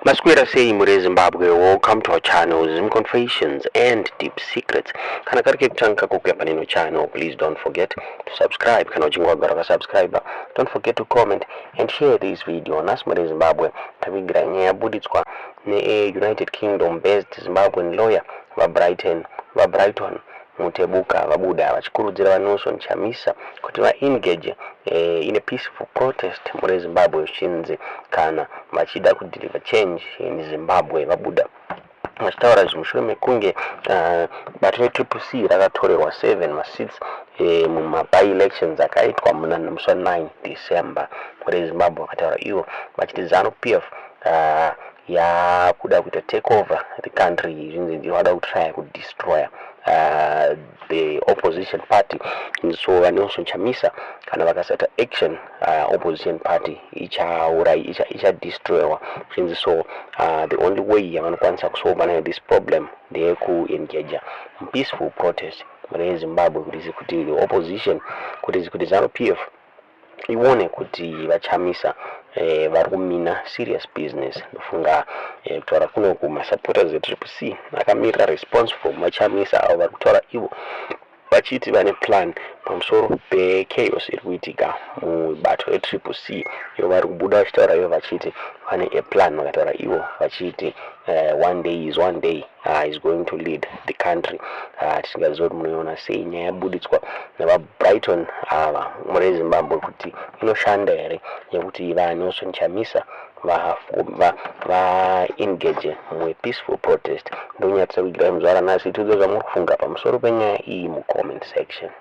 Maswera sei muri Zimbabwe? Welcome to our channel, Zim Confessions and Deep Secrets. Kana kari kekutanga kukuya panino channel, please don't forget to subscribe. Kana uchinge wagara wakasubscribe, don't forget to comment and share this video. Nhasi muri Zimbabwe tavigira nyaya yabuditswa neUnited Kingdom based Zimbabwean lawyer vaBrighton, vaBrighton Mutebuka. Vabuda vachikurudzira vaNelson Chamisa kuti vaengage in a peaceful protest muri Zimbabwe, zvichinzi kana vachida kudeliver change in Zimbabwe. Vabuda vachitaura izvi mushure mekunge bato reTriple C rakatorerwa 7 maseats mumaby elections akaitwa muna musi wa9 December muri Zimbabwe. Vakataura ivo vachiti ZANU PF yakuda kuita take over the country, zvinzi vada kutrya kudestroya the opposition party. So vaNelson Chamisa kana vakasaita action, opposition party ichaurai, ichadestroywa. Zvinzi so the only way yavanokwanisa kusolva nayo this problem ndeyekuengaja peaceful protest mune Zimbabwe, kuti the opposition, kuti ZANU PF ione kuti vaChamisa vari kumina serious business. Ndofunga kutaura kunoku masupporters eTriple C akamirira response from vaChamisa, avo vari kutaura ivo vachiti vane plan pamusoro pechaos iri kuitika mubato reTriple C. Ivo vari kubuda vachitaura ivo vachiti vane a plan. Vakataura ivo vachiti one day is one day, is going to lead the country. Tisingazivi kuti munoiona sei nyaya yabuditswa navaBrighton ava muri Zimbabwe, kuti inoshanda here yekuti vaNelson Chamisa vaengage mupeaceful protest. Ndonyatsa kuigira muzuva ranhasi. Tiudze zvamuri kufunga pamusoro penyaya iyi mucomment section.